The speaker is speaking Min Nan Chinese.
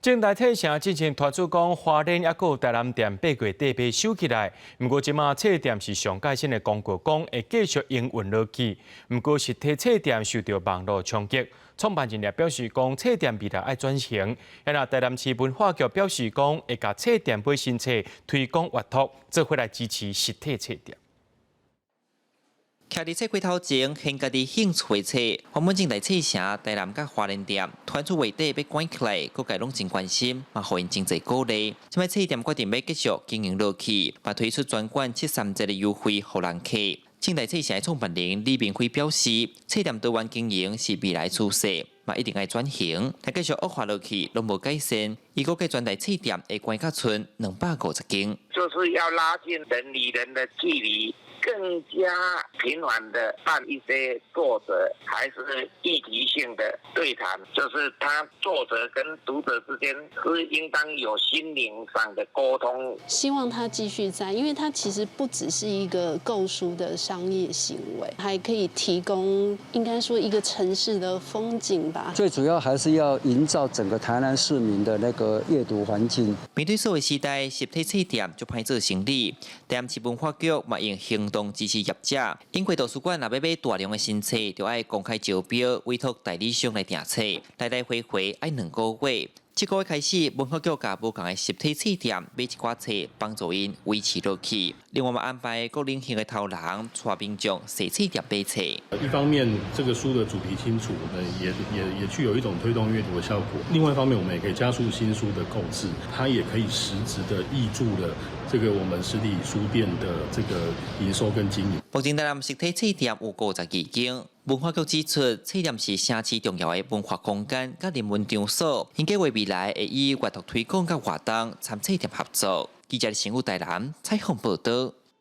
正大冊城之前傳出講，花蓮抑閣有台南店8月底欲收起來。毋過這馬冊店是上蓋新的公告講，會繼續營運落去。毋過實體冊店受著網路衝擊，創辦人也表示講，冊店未來愛轉型。啊，台南市文化局表示講，會共冊店買新冊推廣閱讀，做伙來支持實體冊店。徛佇冊櫃頭前，獻家己興趣的冊，原本正大冊城台南佮花蓮店，傳出月底欲關起來，各界攏真關心，嘛予𪜶真濟鼓勵。這擺冊店決定欲繼續經營落去，嘛推出全館73折的優惠予人客。正大冊城的創辦人李明輝表示，冊店多元經營是未來趨勢，嘛一定愛轉型。若繼續惡化落去，攏無改善，伊估計全台冊店會關甲賰250間。就是要拉近人與人的距離。更加頻繁的辦一些作者還是議題性的對談，就是他作者跟讀者之間是應當有心靈上的溝通。希望他繼續在，因為他其實不只是一個購書的商業行為，還可以提供應該說一個城市的風景吧。最主要還是要營造整個台南市民的那個閱讀環境。面對數位時代，實體冊店就歹做生理，台南市文化局嘛用行動支持業者。英國圖書館若欲買大量的新冊，就愛公開招標，委託代理商來訂冊，來來回回愛2個月。這個月開始，文化局共無仝的實體冊店買一寡冊，幫助𪜶維持落去。另外嘛安排各領域的頭人帶民眾踅冊店買冊。一方面，這個書的主題清楚，我們也具有一種推動閱讀的效果。另外一方面，我們也可以加速新書的購置，它也可以實質的挹注了這個我們實體書店的這個營收跟經營。目前台南實體冊店有52間。文化局指出，冊店是城市重要的文化空間佮人文場所，𪜶計劃未來會以閱讀推廣佮活動參冊店合作。記者新武台南採訪報導。